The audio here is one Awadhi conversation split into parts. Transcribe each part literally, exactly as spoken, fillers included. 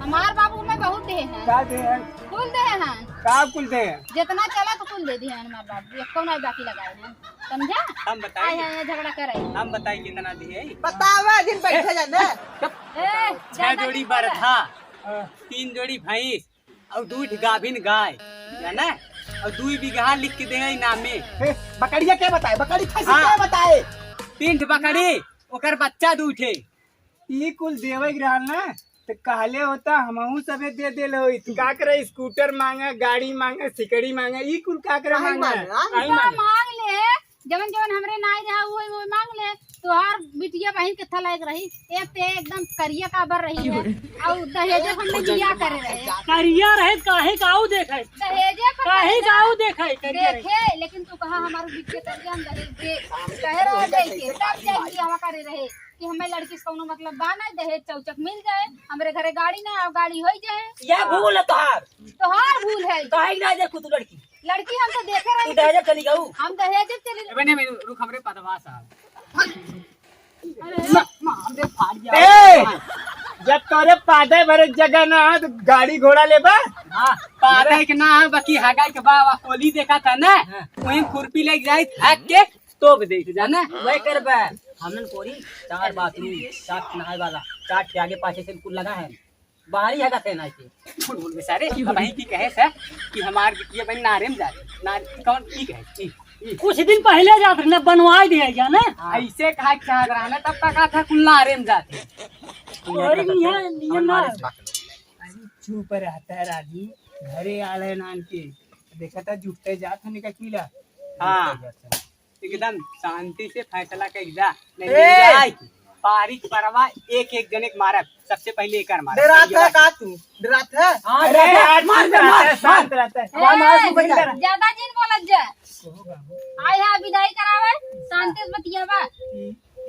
हमार बाबू हमें बहुत देहे हैं। का देहे हैं? कुल देहे हैं। का कुल देहे हैं? जितना चला तो कुल दे दिहे हैं हमार बाबू, एको नहीं बाकी लगाए हैं, समझा? हम बताई। आए हैं, यहाँ झगड़ा करे। हम बताई कितना दिहे हैं? बतावा, जिन बैठे जाने। ए, छह जोड़ी बरधा, हाँ। तीन जोड़ी भैंस, और दुइ ठे गाभिन गाय, जाना? और दुइ बीघा लिख के देहे इनामे। हे, बकरिया के बताए? बकरी खसी हाँ। के बताए? तीन ठे बकरी, ओकर बच्चा दुइ ठे। ई कुल देवे के रहल ना, तो कहले होता, हमहू सबे दे देले होई। तू का करे, स्कूटर मांगा, गाड़ी मांगा, सिकड़ी मांगा, ई कुल का करे काहे मांगा? मांगा? काहे उनका मांगा? मांग ले, जवन जवन हमरे नाई रहा, उहे उहे मांग ले। तोहार बिटिया बहिन कितना लायक रही, एक ते एकदम करिया काबर रही है, और दहेजे पर हमने बियाह करे रहे। करिया रहे, काहे का आऊ देखे? दहेजे पर काहे का आऊ देखे? करिया रहे। देखे, लेकिन तू कहा हमारे बिटिया करिया हम दहेज दे, कहे रहे दे के, तब जाके बियाह करे रहे। कि हमें लड़की से कौनो मतलब बा ना, दहेज चौचक मिल जाए, हमरे घरे गाड़ी ना, गाड़ी होई जाए। यह भूल है तोहार। तोहार भूल है। काहे ना देखू तू लड़की? लड़की हम तो देखे रहे। तू दहेज चली गऊ? हम दहेज चली। ए, बने, बने, रुक, हमरे पदवा साहब। अरे, माँ, हमरे फाड़ दिया। ए, जब तोरे पादे भरे जगह ना है, तो गाड़ी घोड़ा लेबा? हाँ, पादे के ना है, बाकी हगाई के बा, वा कोली देखा था ना, हाँ। वहीं खुरपी लेके जाई, हक के तोप दे, जाना? वही करबे। हमन कोरी चार बाथरूम, चार नहाए वाला, चार ठे आगे पाछे से कुल लगा है। बाहरी है का कहना है? बोल, बोल बे सारे, अब वही की कहे से कि हमार बिटिया बहन नारे में जा रहे। ना, कौन की कहे? की, की। कुछ दिन पहले जात रहे ना, बनवाए दिया गया ना। हाँ। ऐसे कहा चाहत रहा ना, तब तक था कुल नारे में जाते। और निया, निया ना। अरे चुप रहता है राजू, घरे आल है नान के। देखा था जुटते जात है निका कीला। हाँ। एकदम शांति से फैसला कइल जा। नहीं ए! जाए की। पारी परवा एक एक जने के मारब। सबसे पहले एकर मारब। डरात है का तू? डरात है? हाँ, अरे, डरात है। मार दे, मार, शांत रहता है। ए, मार, मार, मार, मार। ज्यादा जिन बोलत जा। कहो बाबू। आय हा विदाई करावे, शांति से बतियावा।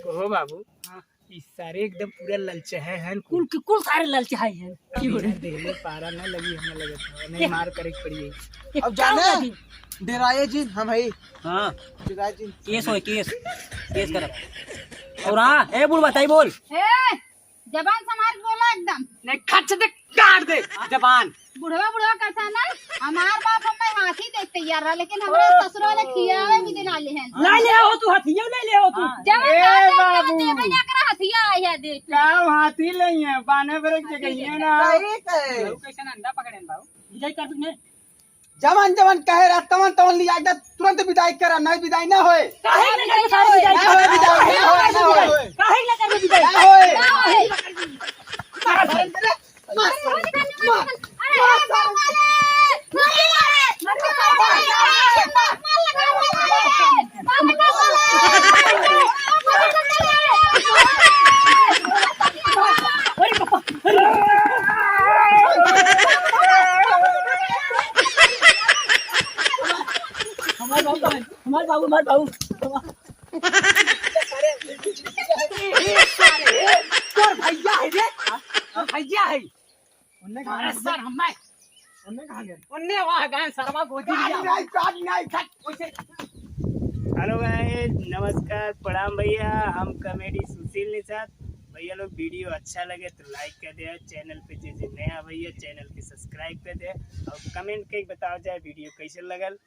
कहो बाबू। हाँ। ई सारे एकदम पूरा ललचहे हैं। कुल के कुल सारे ललचहे हैं। अभी यार देख ले, पारा ना लगी, हमें लगत है। नहीं, ये मार करे के पड़ी है। ये अब का जाने? होगा जी? डेराए जिन, हम है। हाँ। डेराए जिन। केस होए, केस। केस करब। और हाँ, ए बुढ़वा, ताई बोल। ए, जबान संभाल के बोला एकदम। नहीं, खच दे, काट दे जबान। बुढ़वा, बुढ़वा करता ना, हमार बाप हमें हाथी देख तैयार रहा, लेकिन हमरे ओ। ससुर वाले खियावे भी दिन आले हैं। नहीं ले हो तू, हाथियो नहीं ले हो तू। हाँ। जवन ए बात है, बाबू। देवे ना करा, हथिया आया दे। का हाथी नहीं है, बाने ब्रेक जगह ही है ना। सही कहे। बाबू कैसे ना अंडा पकड़े हैं बाबू? विजय कर दूँ मैं। जवन जवन कहे रहा, तवन तवन लिया के तुरंत विदाई करा, नहीं विदाई ना होए। काहे ना करबे सारे विदाई? ना होए विदाई, ना होए, ना होए। काहे ना करबे विदाई? ना होए। ना होए। हमार बाबू, हमार बाबू, हमार बाबू। तोर भैया है रे, भैया है। उन्ने कहाँ अरे गए? सर, हम नहीं। उन्ने कहाँ गए? उन्ने वहाँ गए, सरवा गोदी काट लिया। नहीं, काट नहीं, काट। ओइसे। Hello guys, नमस्कार, प्रणाम भैया, हम comedy सुशील निषाद। भैया लोग video अच्छा लगे तो like कर दे, channel पे जे जे नया भैया channel के subscribe कर दे और comment के बताओ जाए video कैसे लगल।